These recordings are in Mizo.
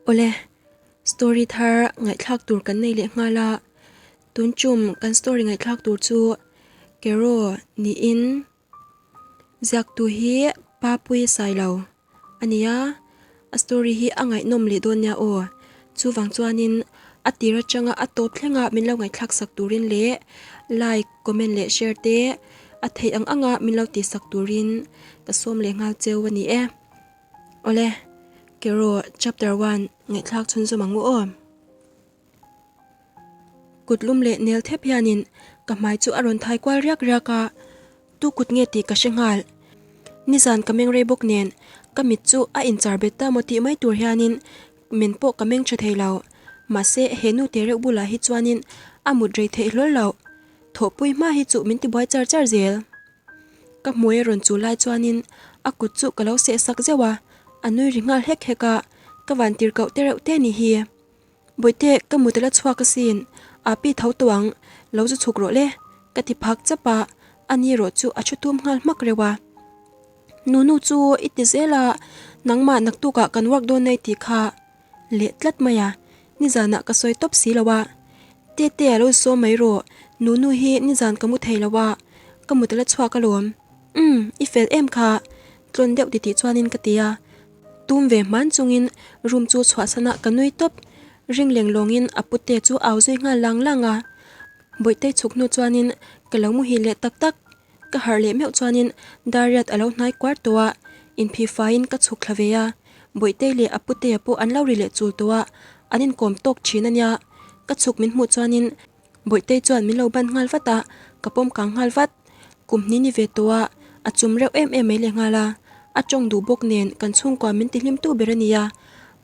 Awle, story thar ngaihthlak tur kan nei leh nghal a, tun tum kan story ngaihthlak tur chu Kero niin ziaktu hi Papui Sailo a ni a, a story hi a ngaihnawm leh dawn nia aw. Chuvang chuanin a tir atanga a tawp thlenga min lo ngaihthlak sak turin leh like, comment leh share te a theih ang anga min lo tihsak turin ka sawm leh nghal cheu a ni e. Awle, Kero chapter one ngaihthlak chhunzawm ang u aw. Kut lum leh nel thep hianin ka hmai chu a rawn thai kual riak riak a, tu kut nge tih ka hre nghal. Nizan ka meng rei bawk nen ka mit chu a inchar bet ta maw tih mai tur hianin men pawh ka meng tha thei lo. Mahse he nu te reuh bulah hi chuanin a mut rei theih hlawl loh. Thawhpui hma hi chu min tibuai char char zel. Ka hmui a rawn chu lai chuanin a kut chu ka lo seh sak zeuh a, a nui ri nghal hlek hlek a, ka van tir koh te reuh te ni hi. Bawihte, ka mut a la chhuak asin, a pi tho tawh ang, lo zu chhuk rawh le, ka ti phak chap a, a ni erawh chu a thu tum nghal hmak reuh a. Nunu chu i ti zel a, nangmah naktukah kan work dawn nei tih kha leh tlat mai a, nizanah ka sawi tawp si lo a. Tete a lo sawm mai rawh, Nunu hi nizan ka mu thei lo a, ka mut a la chhuak alawm. Umm, i fel em kha, tlawn deuh titih chuanin ka ti a. Tum ve hman chungin room chu chhuahsanah ka nui tawp, ring leng lawngin a pute chu au zui nghal lang lang a. Bawihtei chhuk hnu chuanin ka lo muhil leh tak tak. Ka harh leh meuh chuanin Dariat a lo hnai kuar tawh a, inphih faiin ka chhuk thla ve a. Bawihtei leh a putea pawh an lo ri leh chul tawh a, an inkawm tawk thin a nia. Ka chhuk min hmuh chuanin Bawihtei chuan min lo ban nghal vat a, ka pawm kang nghal vat. Kum hnih ni ve tawh a, a chum reuh em em mai leh nghal a. A tawng duh bawk nen kan chhungkua min tihlimtu ber a ni a.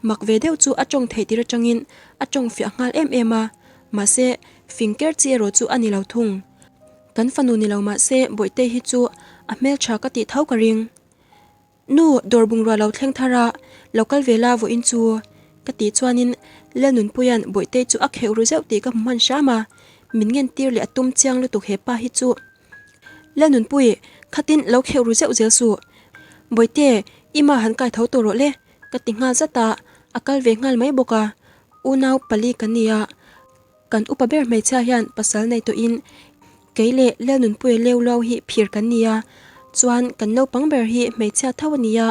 Mak ve deuh chu a tawng theih tir atangin a tawng fiah nghal em em a, mahse fing ker chi erawh chu a ni lo thung. Kan fanu ni lo mah se Bawihtei hi chu a hmeltha ka tih tho ka ring. Nu, dawr bungrua lo thleng thar a, lo kal ve la vawiin chu ka tih chuanin Lalnunpuia'n Bawihtei chu a kheuh ru zeuh tih ka hmu hman hram a, min ngen tir leh a tum chiang lutuk he pa hi chu. Lalnunpui, khatin lo kheuh ru zeuh zel suh. Bawihte, i ma han kai tho tawh rawh le ka ti nghal zat a, a kal ve nghal mai bawk a. Unau pali ka nia. Kan upa ber hmeichhia hian pasal nei tawhin kei leh Lalnunpuia leu luau hi phir kan ni a, chuan kan naupang ber hi hmeichhia tho a ni a,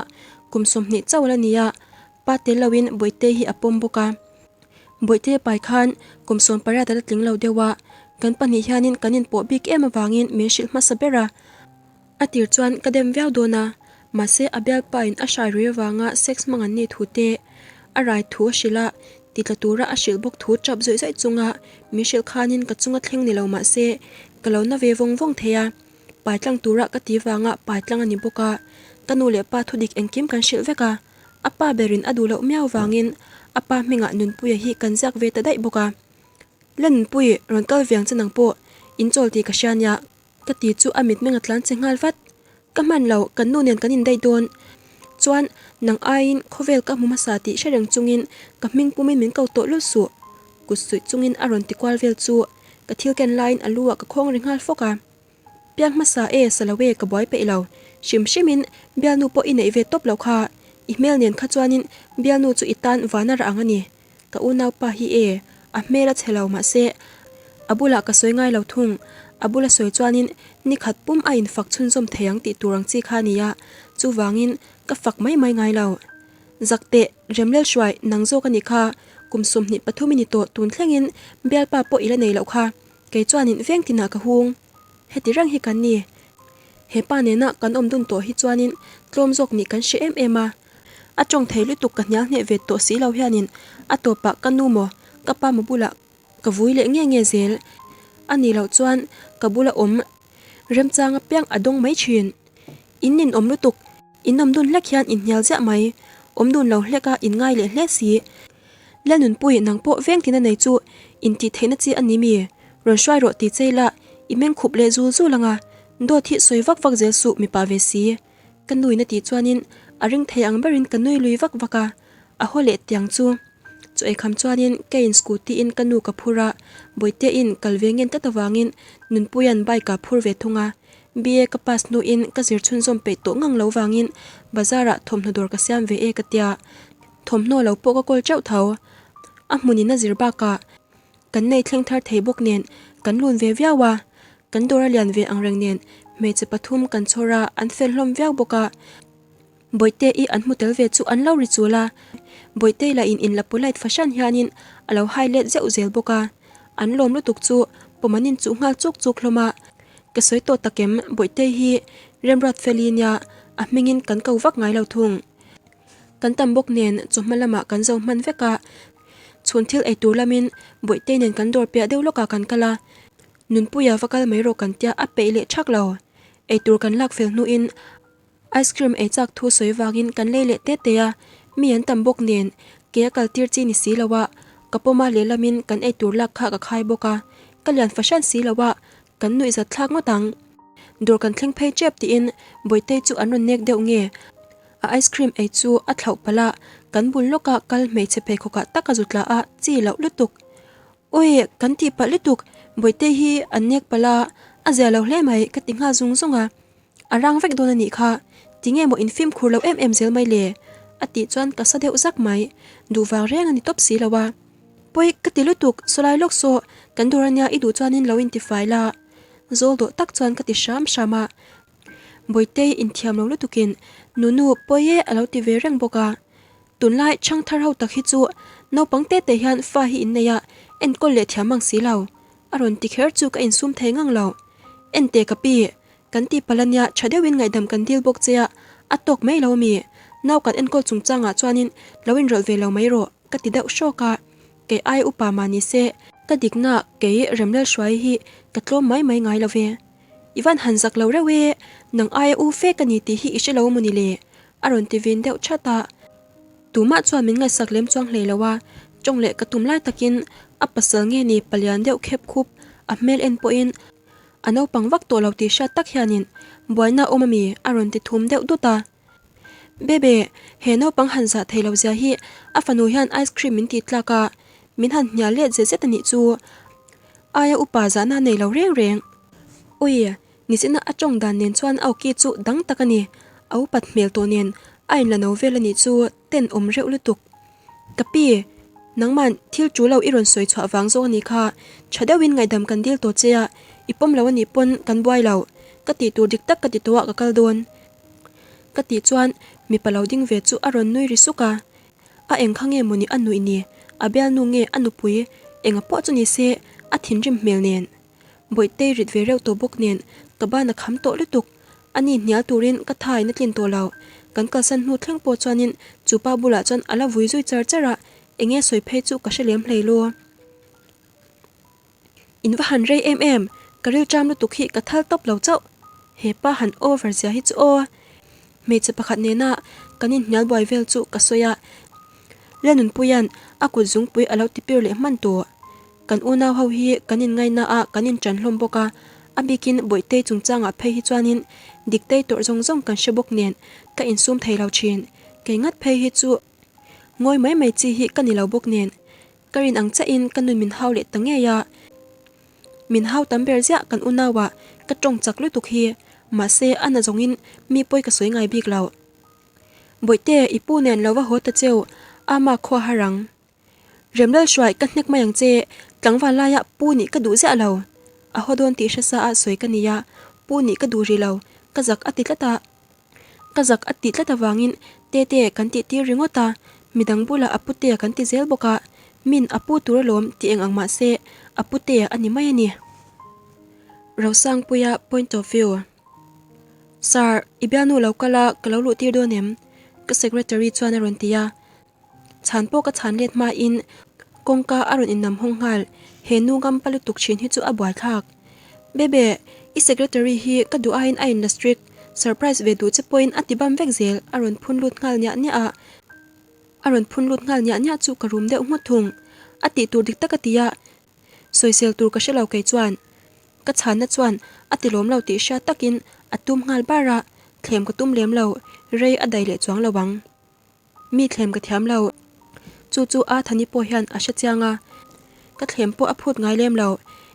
kum 20 chauh la ni a, pa tel loin Bawihte hi a pawm bawk a. Bawihte pai khan kum 18 a la tling lo deuh a, kan pahnih hianin kan inpawh bik em avangin min hrilh hmasa ber a. A tir chuan ka dem viau dawn a, mahse a bialpain a hrai rui avanga sex hmang an nih thu te, a rai thu a hrilh a, titla tura a hrilh bawk thu tap zawih zawih chunga min hrilh khanin ka chunga thleng ni lo mahse ka lo na ve vawng vawng thei a, pai tlang tura ka ti vanga pai tlang a ni bawk a, ka nu leh pa thudik engkim kan hrilh vek a, a pa berin a duh loh miau vangin a pa hmingah Nunpuia hi kan ziak ve ta daih bawk a. La Nunpui, rawn kal viang che nang pawh, in chawl tih ka hria nia. Ka ti chu a mitmeng a tlan che nghal vat. Ka hman lo, kan nu nen kan indaih dawn. Chuan, nang aiin khawvel ka hmu hmasa tih hre reng chungin ka hming pumin min ko tawh lul suh. Kut suih chungin a rawn ti kual vel chu ka thil ken laiin a lu ah ka khawng ri nghal fawk a. Piang hmasa e, sa lo e, ka buai peih lo. Hrim hrimin bialnu pawh i neih ve tawp lo kha. I hmel nen kha chuanin bialnu chu i tan vana rah ang a ni. Ka unaupa hi e, a hmel a chhe lo mahse a bulah ka sawi ngai lo thung, a bula sawi chuanin ni khat pum a infak chhunzawm thei ang tih tur ang chi kha a ni a, chuvangin ka fak mai mai ngai lo. Zak teh, Remlel hruai nang zawk a nih kha, kum 23 i ni tawh tun thlengin bialpa pawh i la nei loh kha, kei chuanin veng tinah ka hung. Heti reng hi kan ni. He pa nena kan awm dun tawh hi chuanin tlawm zawk nih kan hre em em a. A tawng thei lutuk ka hnial hneh ve tawh si lo hianin a tawpah ka nu maw ka pa maw bulah ka vui leh nge nge zel. A nih loh chuan ka bula awm remchang apiang a dawng mai thin. In ninawm lutuk, in awm dun hlek hian in hnial ziah mai, awm dun lo hlek a in ngai leh hle si. Lalnunpui nang pawh veng tina nei chu in tih theihna chi a ni mi? Rawn hruai rawh ti chei la i meng khup leh zul zul anga dawt hi sawi vak vak zel suh mipa ve si. Ka nuin a tih chuanin a ring thei ang berin ka nui lui vak vak a, a haw leh tiang chu. Chaw ei kham chuanin ka in scooty in ka nu ka phur a, Bawihte in kal ve ngen tlat avangin Nunpuia'n bike ah phur ve thung a. BA ka pass hnuin ka zir chhunzawm peih tawh ngang lo vangin bazar ah thawmhnaw dawr ka siam ve e ka tia. Thawmhnaw lo pawh ka kawl teuh tho. A hmunin a zir bakah kan nei thleng thar thei bawk nen kan lun ve viau a. Kan dawr a lian ve angreng nen hmeichhe pathum kan chhawr a, an fel hlawm viau bawk a. Bawihte i an hmu tel ve chu an lo ri chul a, Bawihtei lah in inla polite fahran hianin a lo hai let zeuh zel bawk a. An lawm lutuk chu pawm an inchuh nghal chuk chuk hlawm a. Ka sawi tawh takem Bawihtei hi Remruat Feli nia a hmingin kan ko vak ngai lo thung. Kan tam bawk nen chawhma lamah kan zo hman vek a, chhun thil ei tur lamin Bawihtei nen kan dawr piah deuh lawkah kan kal a, Nunpuia va kal mai rawh kan tia a peih leh thak lo. Eitur kan lak fel hnuin Ice cream ei chak thu sawi vangin kan lei leh te te a, mi an tam bawk nen ke a kal tir chi ni si lo a, ka pawm a lehlamin kan ei tur lak kha ka khai bawk a, ka lian fahran si lo a, kan nuih zat thlak ngawt ang. Dawr kan thleng phei tep tiin Bawihtei chu an rawn nek deuh nge, a ice cream ei chu a thlauh palh a, kan bul lawkah kal hmeichhe pheikhawkah tak a zu tla a, chi loh lutuk. Awi, kan tih palh lutuk, Bawihtei hi an nek palh a, a zia lo hle mai ka ti nghal zung zung a. A rang vek dawn a nih kha, tinge maw in fimkhur lo em em zel mai le? A tih chuan ka sa deuh zak mai, duh vang reng a ni tawp si lo a. Pawi ka ti lutuk, sawlai lawk saw, kan dawr ania i duh chuanin lo intifai la. Zawl dawh tak chuan ka ti hram hram a. Bawihtei inthiam lo lutukin Nunu pawi e a lo ti ve reng bawk a. Tunlai chhangthar ho tak hi chu naupang te te hian fa hi innei a, enkawl leh thiam ang si lo. A rawn ti kher chu ka insum thei ngang lo. Ente ka pi, kan ti palh ania tha deuhin ngaihdam kan dil bawk che a, a tawk mai lo ami? Nau kan enkawl chungchangah chuanin lo inrawlh ve lo mai rawh ka ti deuh hrawk a. Kei ai upa mah ni se, ka dikna kei Remlalhruai hi ka tlawm mai mai ngai lo ve. I van han zak lo reuh e, nang aia u fe ka ni tih hi i hre lo maw ni le? A rawn ti vin deuh chat a. Tumah chuan min ngaihsak lem chuang hlei lo a, tawng leh ka tum lai takin a pasal nge ni palian deuh khep khup a hmel en pawhin a naupang vak tawh lo tih hriat tak hianin buaina awm ami a rawn ti thum deuh dut a. Bebe, he naupang han zah thei lo zia hi a fanu hian ice cream min tih tlak a, min han hnial let zet zet a nih chu. Aia upa zahna nei lo reng reng. Ui, Nichina a tawng dan nen chuan a awki chu dang tak a ni. A upat hmel tawh nen a inla no vel a nih chu ten awm reuh lutuk. Ka pi, nangman thil tul lo i rawn sawi chhuah vang zawk a nih kha, tha deuhin ngaihdam kan dil tawh che a, i pawm lo a nih pawn kan buai lo. Ka tih tur dik tak ka ti tawh a ka kal dawn. Ka tih chuan mipa lo ding ve chu a rawn nui ri suk a. A eng kha nge mawni a nuih ni, a bialnu nge a nupui, enga pawh chu ni se a thinrim hmel nen. Bawihtei rit ve reuh tawh bawk nen ka ban a kham tawh lutuk. A ni hnial turin ka thain a tlin tawh lo. Kan kalsan hnu thleng pawh chuanin chu pa bulah chuan a la vui zui char char a, enge sawi phei chu ka hre lem hlei lu. In va han rei em em, ka rilṭam lutuk hi ka thal tawp lo chauh. He pa han over zia hi chu aw. Hmeichhe pakhat nena kan inhnial buai vel chu ka sawi a, Lenunpuia'n a kut zungpui a lo ti pir leh hman tawh. Kan unau ho hi kan inngaina a, kan inṭan hlawm bawk a, a bikin Bawihtei chungchangah phei hi chuanin Diktei tawrh zawng zawng kan hre bawk nen ka insum thei lo ṭhin. Kei ngat phei hi chu ngawi mai mai chi hi ka ni lo bawk nen ka rin ang chiahin ka nun min hau leh ta ngei a. Min hau tam ber ziah kan unauah ka tawng chak lutuk hi, mahse a na zawngin mi pawi ka sawi ngai bik lo. Bawihte, i pu nen lo va haw ta cheu, ama khua har ang. Remlalhruai ka hnek mai ang che, tlangval laia pu nih ka duh ziah lo. A haw dawn tih hre sa a sawi ka nia, pu nih ka duh rih lo, ka zak a ti tlat a. Ka zak a tih tlat avangin Tete kan tih tir ringawt a, midang bulah a putea kan ti zel bawk a, min a pu tur alawm ti eng ang mah se a putea a ni mai a ni. Rosangpuia point of view. Sir, i bialnu lo kal a, ka lo luh tir dawn em? Ka secretary chuan a rawn ti a. Chhan pawh ka chhan let hmain kawngka a rawn innam hawng nghal, he nu ngam pa lutuk thin hi chu a buaithlak. Bebe, i secretary hi ka duh aiin a inla strict, surprise ve duh che pawhin a ti bam vek zel a rawn phun lut nghal niah niah a, a rawn phun lut nghal niah niah chu ka rum deuh nghut thung. A tih tur dik tak a ti a, sawisel tur ka hre lo kei chuan. Ka chhanna chuan a ti lawm lo tih hriat takin a tum nghal bar a, thlem ka tum lem lo, rei a dai leh chuang lo ang. Mi thlem ka thiam lo. Chu chu a Thani pawh hian a hre chiang a, ka thlem pawh a phut ngai lem lo.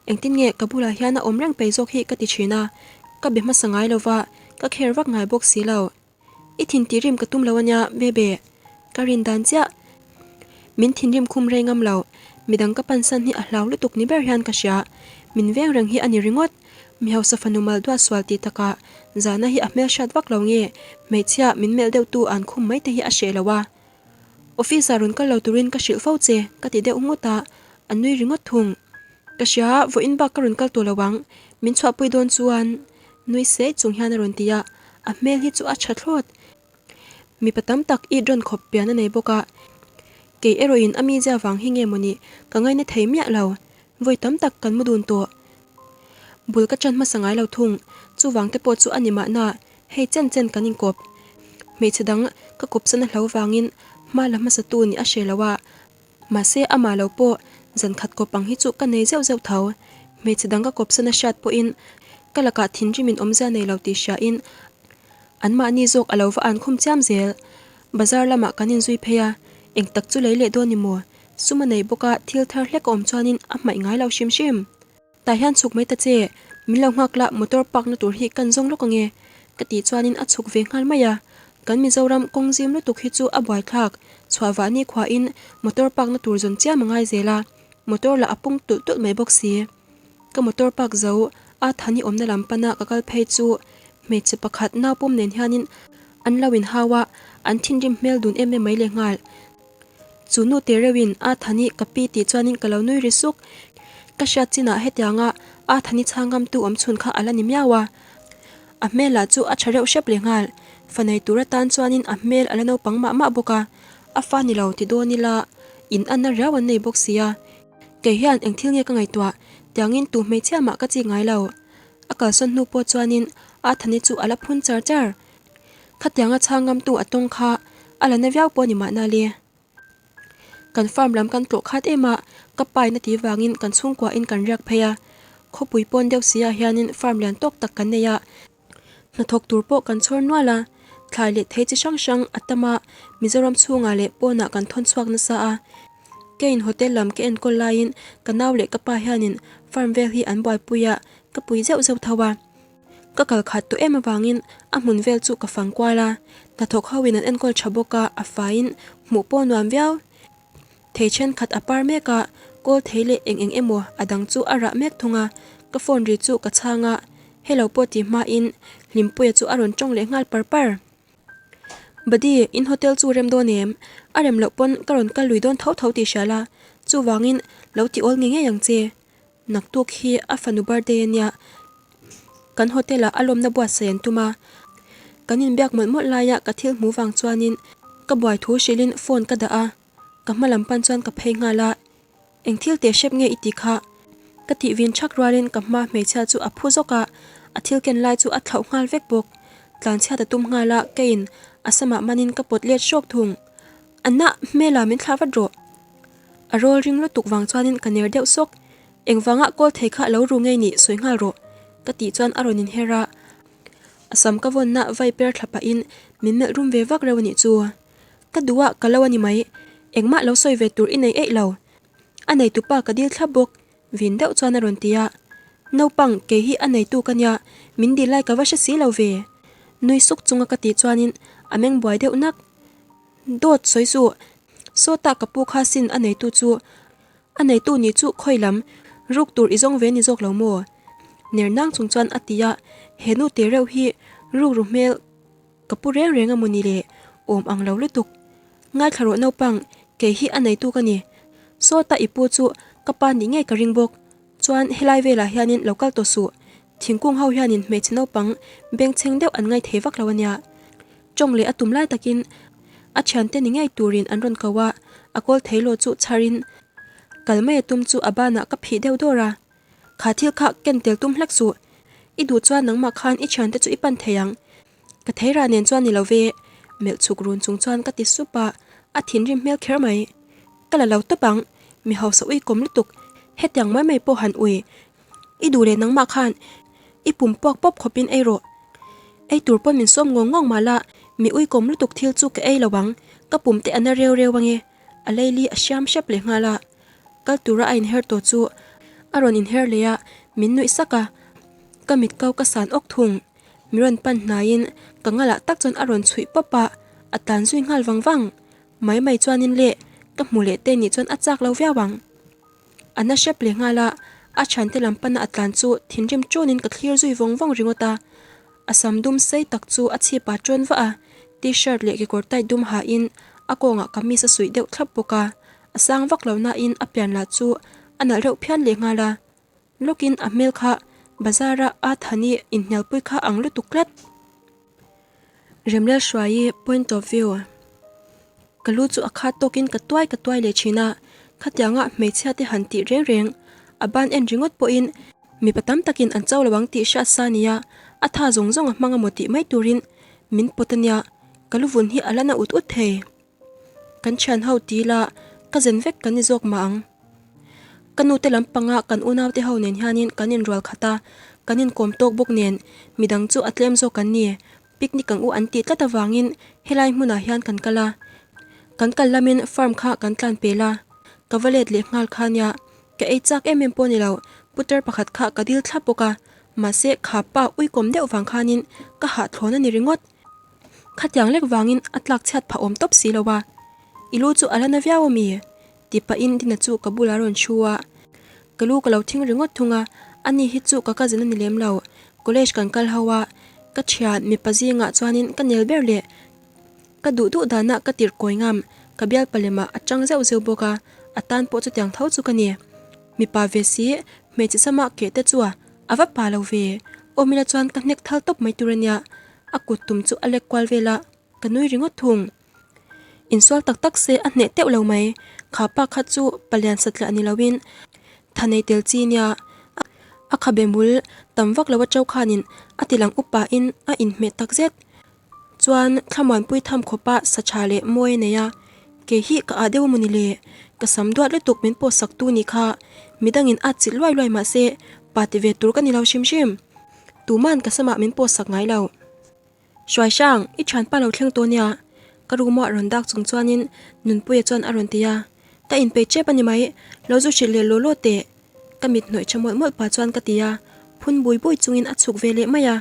Engtin nge ka bulah hian a awm reng pei zawk hi ka ti thin a, ka be hmasa ngai lo va, ka kher vak ngai bawk si lo. I thin tih rim ka tum lo ania, Bebe. Ka rin dan chiah. Min thinrim khum rei ngam lo. Midang ka pansan hi a hlau lutuk ni ber hian ka hria. Min veng reng hi a ni ringawt. Mi hausa fanu mal duat sual tih takah zahna hi a hmelhriat vak lo nge hmeichhia min melh deuh tu an khum mai te hi a hreh lo a. Office ah rawn kal lo turin ka hrilh fo che ka ti deuh ngut a, a nui ringawt thung. Ka hria vawiin bak ka rawn kal tawh lo ang, min chhuahpui dawn chuan nui sei chung hian a rawn ti a, a hmel hi chu a tha thlawt. Mipa tam tak it rawn khawp pian a nei bawk a, kei erawhin a mizia vang hi nge mawni ka ngaina thei miah lo, vawi tam tak kan mu dun tawh. Bul ka ṭan hmasa ngai lo thung, chuvang te pawh chu a ni mahna, hei chen chen kan inkawp. Hmeichhe dang ka kawpsan a hlo vangin hma la hmasa tu nih a hre lo a, mahse amah lo pawh zan khat kawp ang hi chu ka nei zeuh zeuh tho. Hmeichhe dang ka kawpsan a hriat pawhin ka lakah thinrimin awmzia nei lo tih hriain anmahni zawk a lo va an khum chiam zel. Bazar lamah kan inzui phei a, eng tak chu lei leh dawn ni maw? Sum a nei bawk a, thil thar hlek a awm chuanin a hmaih ngai lo hrim hrim. Tah hian chhuk mai ta che, min lo nghak la motor park na tur hi kan zawng lawk ange ka tih chuanin a chhuk ve nghal mai a. Kan Mizoram kawng zim lutuk hi chu a buaithlak, chhuah vah ni khuahin motor park na tur zawn chiam a ngai zel a, motor lah a pung tulh tulh mai bawk si. Ka motor park zo a Thani awmna lam pana ka kal phei chu hmeichhe pakhat naupawm nen hianin an lo inhau a, an thinrim hmel dun em em mai lehnghal. Chu nu te reuhin a Thani ka pi tih chuanin ka lo nui ri suk. Ka hriat chinah hetianga a Thani chhang ngamtu awm chhun kha a la ni miau a. A hmel lah chu a tha reuh hrep leh nghal. Fa nei tur atan chuanin a hmel a la naupang mah mah bawk a. A fa ni lo ti dawn ila in anna riau an nei bawk sia. Kei hian eng thil nge ka ngaihtuah tiangin tu hmeichhia mah ka chik ngai lo. A kalsawn hnu pawh chuanin a Thani chu a la phun char char. Khatianga chhang ngamtu a tawng kha a la na viau pawh ni mahna le. Kan farm lam kan tlawh khat em a, ka paina ti vangin kan chhungkuain kan riak phei a. Khawpui pawn deuh si ah hianin farm lian tawk tak kan nei a, hnathawk tur pawh kan chhawr nual a, thlai leh thei chi hrang hrang a tam a, Mizoram chhungah leh pawnah kan thawn chhuak nasa a. Keiin hotel lam ka enkawl laiin ka nau leh ka pa hianin farm vel hi an buaipui a, ka pui zeuh zeuh tho a. Ka kal khat tawh em avangin a hmun vel chu ka fang kual a, hnathawk ho in an enkawl tha bawk a, a faiin hmuh pawh nuam viau. Thei thenkhat a par mek a, kawl thei leh eng eng emaw a dang chu a rah mek thung a, ka phone ri chu ka chhang a, hello pawh ti hmain Hlimpuia chu a rawn tawng leh nghal par par. Buddy, in hotel chu rem dawn em? A rem loh pawn ka rawn kal lui dawn tho tho tih hria la, chuvangin lo ti awl nge ngei ang che. Naktuk hi a fanu birthday a nia, kan hotel ah a lawmna buatsaih an tum a, kan inbiak mawlh mawlh laia ka thil hmuh vang chuanin ka buai thu hrilhin phone ka dah a, ka hma lam pan chuan ka phei nghal a, Eng thil teh hrep nge i ti kha? Ka tih vin thak rualin ka hma hmeichhia chu a phu zawk a, a thil ken lai chu a thlauh nghal vek bawk. Tlanchhiat a tum nghal a, keiin a samah manin ka pawt let hrawk thung. Anna, hmela min thlah vat rawh. A rawl ring lutuk vang chuanin ka ner deuh sawk. Engvanga kawl thei kha lo ru ngei nih sawi nghal rawh ka tih chuan a rawn inher a. A sam ka vawnna vai per thla pahin min melh rum ve vak reuh a nih chu. Ka duh a ka lo a ni mai. Engmah lo sawi ve tur i nei eih lo. A neitupa ka dil thlap bawk vin deuh chuan a rawn ti a. Naupang kei hi a neitu ka nia min dil lai ka va hre si lo ve. Nui suk chunga ka tih chuanin a meng buai deuh nak. Dawt sawi suh. Sawtah ka pu kha sin a neitu chu a neitu nih chu khawi lam ruk tur i zawng ve ni zawk lo maw? Ner nang chung chuan a ti a, he nu te reuh hi ruk ru hmel ka pu reng reng a maw ni le awm ang lo lutuk. Ngaithla rawh naupang kei hi a neitu ka ni. Sawtah i pu chu ka pa nih ngei ka ring bawk. Chuan helai velah hianin lo kal tawh suh. Thingkung ho hianin hmeichhe naupang bengchheng deuh an ngaithei vak lo a nia. Tawng leh a tum lai takin a thiante ni ngei turin an rawn ko a, a kawl thei law chu chharin kal mai a tum chu a banah ka phih deuh dawr a. Kha thil kha ken tel tum hlek suh, i duh chuan nangmah khan i thiante chu i pan thei ang. Ka theirah nen chuan ni lo ve, melh chhuk run chung chuan ka ti sup a, a thinrim hmel kher mai. Ka la lo tawp ang, mi hausa ui kawm lutuk, hetiang mai mai pawh han ui. I duh leh nangmah khan i pum puak pawp khawpin ei rawh. Ei tur pawn min sawm ngawng ngawng mahla mi ui kawm lutuk thil chu ka ei lo ang, ka pum te a na reu reu ange. A leili a hriam hrep leh nghal a, kal tura a inher tawh chu a rawn inher leh a, min nuih sak a, ka mit kau ka san awk thung. Mi rawn pan hnaiin ka ngalah tak chuan a rawn chhuih pawp a, a tlan zui nghal vang vang. Mai mai chuanin le. Ka hmu leh te nih chuan a chak lo viau ang. A na hrep leh nghal a, a thiante lam pana a tlan chu thinrim ṭunin ka thlir zui vawng vawng ringawt a. A sam dum sei tak chu a chhip ah ṭawn vah a, T-shirt leh kekawr tight dum hain a kawngah kamis a suih deuh thlap bawk a. A sang vak lo nain a pian lah chu a nalh reuh phian leh nghal a. Lawkin a hmel kha bazar-a a thani inhnialpui kha ang lutuk tlat. Remlel Hruaii point of view. Ka lu chu a khat tawkin ka tuai ka tuai leh thin a, khatianga hmeichhia te han tih reng reng a ban en ringawt pawhin mipa tam takin an cho lo ang tih hriat sa nia, a tha zawng zawng a hmang amaw tih mai turin min pawt a nia, ka lu vun hi a la na ut ut thei. Kan thian ho ti ila ka zen vek kan ni zawk mah ang. Ka nu te lampanga kan unau te ho nen hianin kan inrual khat a, kan inkawm tawk bawk nen midang chu a tlem zawk an ni. Picnic ang u an tih tlat avangin helai hmunah hian kan kal a. Kan kal lamin farm kha kan tlan pel a, ka va let leh nghal kha nia. Ka ei chak em em pawh ni lo, putar pakhat kha ka dil thlap bawk a, mahse kha pa uikawm deuh vang khanin ka hahthlawn a ni ringawt. Khatiang lek vangin a tlak chhiat phah awm tawp si lo a, I lu chu a la na viau a mi? Ti pahin Dina chu ka bulah a rawn thu a, ka lu ka lo thing ringawt thung a, ani hi chu ka cousin a ni lem lo, college kan kal ho a, ka thian mipa zingah chuanin ka nel ber leh ka duh duh danah ka tirh kawi ngam, ka bial palemah a tang zeuh zeuh bawk a, a tan pawh chutiang tho chu ka ni. Mipa ve si, hmeichhe sama keh te chu a va pa lo ve, awmila chuan ka hnek thal tawp mai tur a nia, A kut tum chu a lek kual vel a, ka nui ringawt thung. Insual tak tak se a hneh teuh lo mai, kha pa kha chu palian satliah ni loin tha nei tel chi nia. A khabe mul tam vak lo atang khanin a ti lang upa in a inhmeh tak zet. Chuan thlamuanpui tham khawpa sa tha leh mawi a nei a, kei hi ka ah deuh a mawni le, ka sam duat lutuk min pawh sak tu ni kha, midangin a chilh luai luai mahse pa ti ve tur ka ni lo hrim hrim. Tuman ka samah min pawh sak ngai lo. Hruai hrang, i thianpa lo thleng tawh nia. Ka room ah rawn dak chung chuanin Nunpuia chuan a rawn ti a. Ka inpeih tep a ni mai, lo zu hrilh leh law law teh. Ka mit hnawih tha mawlh mawlh pah chuan ka ti a. Phun bui bui chungin a chhuk ve leh mai a,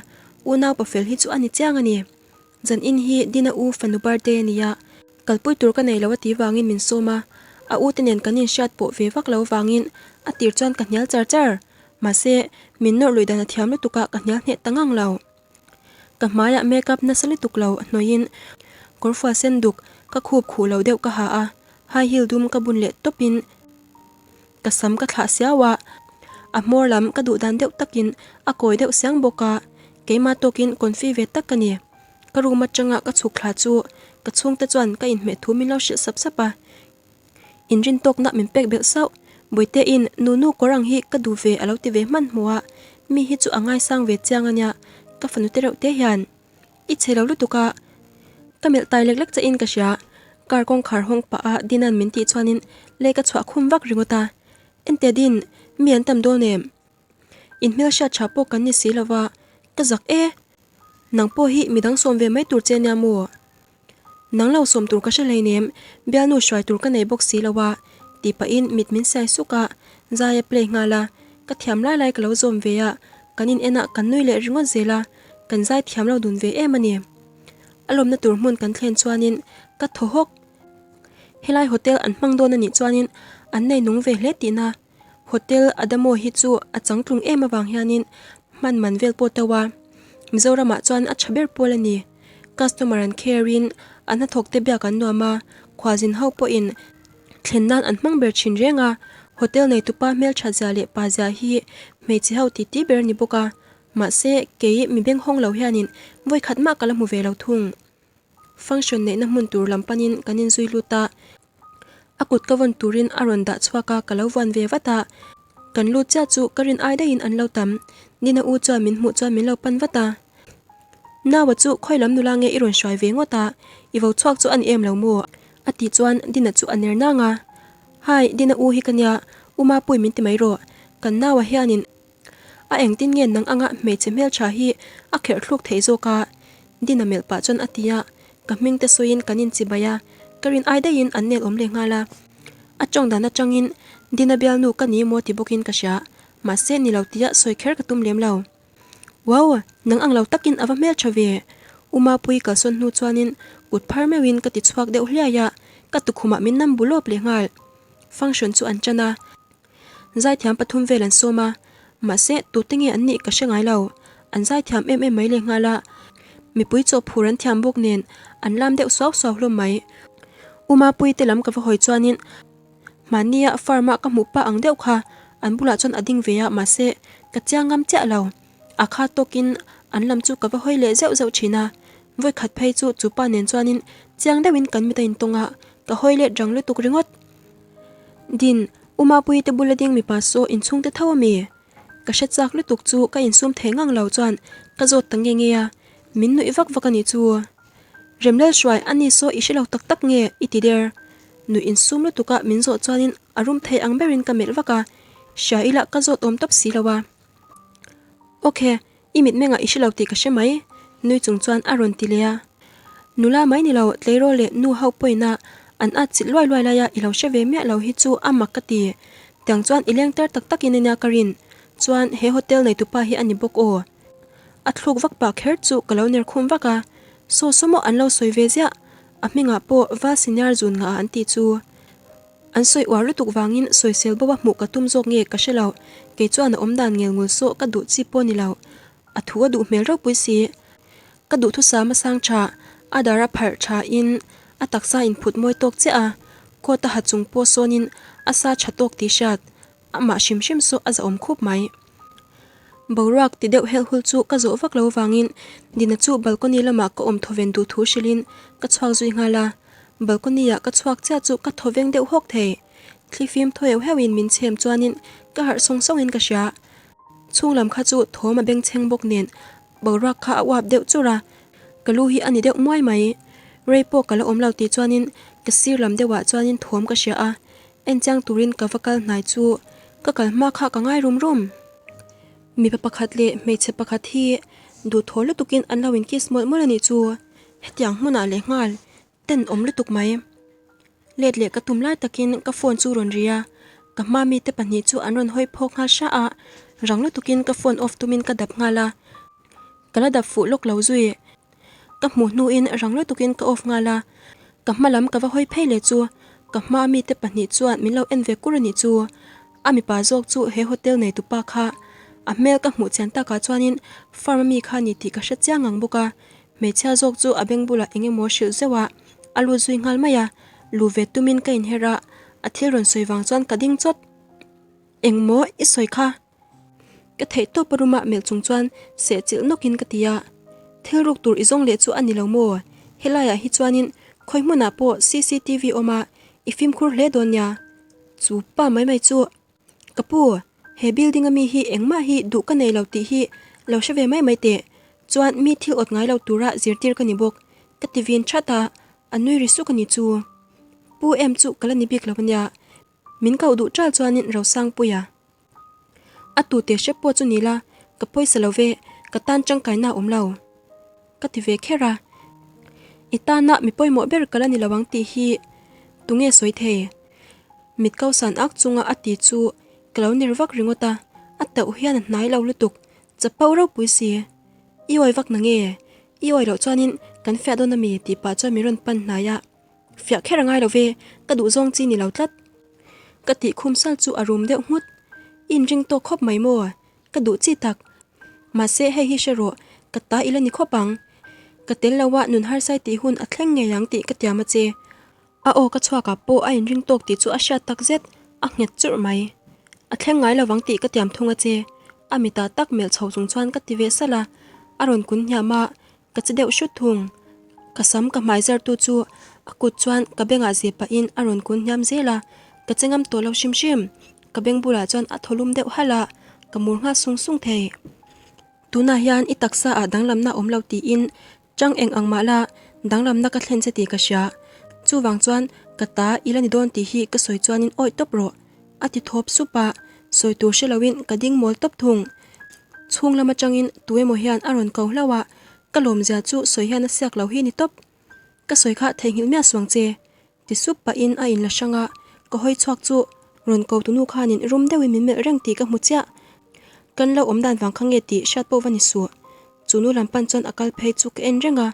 unau pafel hi chu a ni chiang a ni. Zan in hi Dina u fanu birthday a nia, kalpui tur ka nei lo a ti vangin min sawm a, a u te nen kan inhriat pawh ve vak lo vangin a tir chuan ka hnial char char. Mahse, min nawrh luih dan a thiam lutuk a, ka hnial hneh ta ngang lo. Ka hmaiah makeup nasa lutuk lo hnawihin kawrfual sen duk ka khup khuh lo deuh ka ha a, high heel dum ka bun leh tawpin ka sam ka thlah siau a, a hmawr lam ka duh dan deuh takin a kawi deuh siang bawk a, keimah tawkin confi ve tak ka ni. Ka room atanga ka chhuk thla chu ka chhungte chuan ka inhmeh thu min lo hrilh sap sap a. Inrin tawkna min pek belh sauh. Bawitein, Nunu kawr ang hi ka duh ve a lo ti ve hmanhmawh a, mi hi chu a ngaisang ve chiang a nia, ka fanu te reuh te hian. I chhe lo lutuk a, ka melh tai lek lek che in ka hria. Car kawngkhar hawng pah a Dina'n min tih chuanin lei ka chhuah khum vak ringawt a. Ente Din, mi an tam dawn em? In hmelhriat tha pawh kan ni si lova, ka zak e. Nang pawh hi midang sawm ve mai tur che nia maw? Nang lo sawm tur ka hre hleinem, bialnu hruai tur ka nei bawk si lo a, tih pahin mit min siai suk a, zai a play nghal a, ka thiam lai lai ka lo zawm ve a, kan in en a kan nui leh ringawt zel a, kan zai thiam lo dun ve em a ni. A lawmna tur hmun kan thlen chuanin ka thaw hawk. Helai hotel an hmang dawn a nih chuanin an nei nung ve hle tihna. Hotel Adamo hi chu a changtlung em avang hianin hman man vel pawh to a, Mizoramah chuan a tha ber pawl a ni. Customer an care in an hnathawk te biak an nuam a, khualzin ho pawhin thlen nan an hmang ber thin reng a, hotel neitupa hmelthat zia leh pa zia hi hmeichhe ho titi ber a ni bawk a, mahse kei mi benghawng lo hianin vawikhat mah ka la hmu ve lo thung. Function neihna hmun tur lam panin kan inzui lut a, a kut ka vawn turin a rawn dah chhuak a, ka lo vuan ve vat a, kan lut chiah chu ka rin ai daihin an lo tam, Nina u chuan min hmuh chuan min lo pan vat a, Naua chu khawi lam nula nge i rawn hruai ve ngawt a, i vo chhuak chu a ni em lo maw? a tih chuan Dina chu a ner nang a, Hi, Dina u hi ka nia, U Mapui min ti mai rawh, kan naua hianin A engtin nge nang anga hmeichhe hmeltha hi a kherh thluk theih zawk a? Dina melh pah chuan a ti a, ka hming te sawiin kan inchibai a, ka rin ai daihin an nel awm leh nghal a. A tawng dan atangin Dina bialnu ka ni maw ti bawkin ka hria, mahse ni lo tia sawi kher ka tum lem lo. Wow! Nang ang lo takin a va hmeltha ve! U Mapuii kalsawn hnu chuanin kut phar meuhin ka ti chhuak deuh hliai a. ka tukhumah min nam bu lawp leh nghal. Function chu an tan a, zaithiam pathum vel an sawm a, mahse tute nge an nih ka hre ngai lo. An zaithiam em em mai leh nghal a, mipui chaw phur an thiam bawk nen an lam deuh suau suau hlawm mai. U Mapuii te lam ka va hawi chuanin Mahnia farm a ka hmuh pah ang deuh kha an bulah chuan a ding ve a mahse ka chiang ngam chiah lo. A kha tawkin an lam chu ka va hawi leh zeuh zeuh thin a, vawikhat phei chu chu pa nen chuanin chiang deuhin kan mit a intawng a, ka hawi let rang lutuk ringawt. Din, U Mapuii te bula ding mipa saw inchhung te tho a mi? Ka hre chak lutuk chu ka insum thei ngang lo chuan ka zawt ta nge nge a, min nuih vak vak a nih chu. Remlalhruai a ni saw i hre lo tak tak nge i ti der? Nuih insum lutuk a min zawh chuanin a rum thei ang berin ka melh vak a, hria ila ka zawt awm tawp si lo a. Ok, i mitmengah i hre lo tih ka hre mai, nui chung chuan a rawn ti leh a. Nula mai ni lo, tleirawl leh nu ho pawina an at chilh luai luai laia i lo hre ve miah lo hi chu a mak ka ti. Tiang chuan i leng tar tak takin ania ka rin chuan he hotel neitupa hi a ni bawk aw. A thluk vak pah kher chu ka lo ner khum vak a, saw saw maw an lo sawi ve ziah, a hmingah pawh Val Senior zun ngah an tih chu. An sawi uar lutuk vangin sawisel bo a hmuh ka tum zawk nge ka hre lo, kei chuan a awm dan ngel ngul sawh ka duh chi pawh ni lo, a thu a duh hmel ropui si. Ka duhthusam a sang tha, a dar a pharh tha in a taksa in phut mawi tawk chiah a, coat a ha chung pawh sawn in a sa tha tawk tih hriat, amah hrim hrim saw a zahawm khup mai. Boruak ti deuh helh hul chu ka zawh vak lo vangin Dina chu balcony lamah ka awm thawven duh thu hrilhin ka chhuak zui nghal a, balcony ah ka chhuak chiah chu ka thawveng deuh hawk thei. Thlifim thaw heuh heuhin min chhem chuanin ka harh sawng sawngin ka hria. Chhung lam kha chu thawm a bengchheng bawk nen boruak kha a uap deuh chur a, ka lu hi a ni deuh muai mai. Rei pawh ka la awm lo tih chuanin ka sir lam deuhah chuanin thawm ka hria a, En chiang turin ka va kal hnai chu ka kal hma kha ka ngai rum rum. Mipa pakhat leh hmeichhe pakhat hi duhthaw lutukin an lo in kiss mawlh mawlh a nih chu. Hetiang hmunah leh nghal ten awm lutuk mai. Let leh ka tum lai takin ka phone chu rawn ri a, ka hma mite pahnih chu an rawn hawi phawk nghal hra a, rang lutukin ka phone off tumin ka dap nghal a. Ka la dap fuh lawk lo zui. Ka hmuh hnuin rang lutukin ka off nghal a, ka hma lam ka va hawi phei leh chu ka hma mite pahnih chuan min lo en ve kur a nih chu. A mipa zawk chu he hotel neitupa kha a hmel ka hmuh chian takah chuanin farm ami kha a ni tih ka hre chiang ang bawk a, hmeichhia zawk chu a beng bulah eng emaw hrilh zeuh a, a lut zui nghal mai a, lu ve tumin ka inher a, a thil rawn sawi vang chuan ka ding chawt. Engmaw i sawi kha? Ka theih tawp a room ah melh chung chuan seh chilh nawk in ka ti a, thil ruk tur i zawng leh chu a ni lo maw? Helai ah hi chuanin khawi hmun ah pawh cctv awm a, i fimkhur hle dawn nia. Chu pa mai mai chu, Ka pu, he building a mi hi engmah hi duh ka nei lo tih hi lo hre ve mai mai teh, chuan mi thil awt ngai lo tura zirtir ka ni bawk, ka ti vin that a, a nui ri suk a ni chu. Pu em chu ka la ni bik lo ania, min koh duh ṭal chuanin Rosangpuia. A tute hrep pawh chu ni la, ka pawisa lo ve, ka tan tangkaina a awm lo. Ka ti ve kher a, I tana mi pawimawh ber ka la ni lo ang tih hi tunge sawi thei? Mit ko san ak chunga a ti chu ka lo ner vak ringawt a, a tauh hian a hnai lo lutuk, chapo ropui si. I awi vak na nge? I awi loh chuanin kan fiah dawn ami? tih pah chuan min rawn pan hnai a. Fiah kher a ngai lo ve, ka duh zawng chi ni lo tlat. Ka tih khum sal chu a rum deuh nghut. I inring tawk khawp mai maw? Ka duh chi tak. Mahse hei hi hre rawh, ka ta i la ni khawp ang. Ka tel lo a nun harsai tih hun a thleng ngei ang tih ka tiam a che. A aw ka chhuak ah pawh a inring tawk tih chu a hriat tak zet, a nghet churh mai. A thleng ngai lovang tih ka tiam thung a che. A mitah tak melh chho chung chuan ka ti ve salh a, a rawn kun hniam a, Ka che deuh hrut thung. Ka sam ka hmai zar tu chu a kut chuan ka bengah zeh pahin a rawn kun hniam zel a, ka che ngam tawh lo hrim hrim. Ka beng bulah chuan a thaw lum deuh halh a, ka mur nghal sung sung thei. Tunah hian i taksa ah danglamna awm lo tiin chang eng ang mah la danglamna ka thlen che tih ka hria. Chuvang chuan ka ta i la ni dawn tih hi ka sawi chuanin awih tawp rawh. A ti thawp sup a, sawi tur hre loin ka ding mawl tawp thung. Chhung lam atangin tu emaw hian a rawn ko hlauh a, ka lawmzia chu sawi hian a siak lo hi ni tawp. Ka sawi kha theihnghilh miah suang che, ti sup pahin a inla hrang a, ka hawi chhuak chu rawn ko tunu khanin rum deuhin min melh reng tih ka hmu chiah. Kan lo awm dan vang kha nge tih hriat pawh va ni suh. Chu nu lam pan chuan a kal phei chu ka en reng a,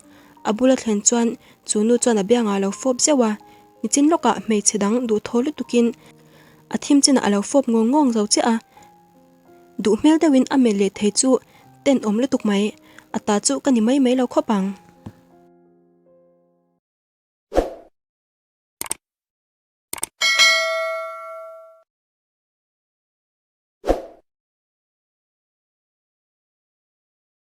a bula thlen chuan chu nu chuan a biangah a lo fawp zeuh a. Nichin lawkah hmeichhe dang duhthaw lutukin a thim chinah a lo fawp ngawng ngawng zo chiah a. Duh hmel deuhin a melh leh thei chu tenawm lutuk mai. A ta chu ka ni mai mai lo khawp ang.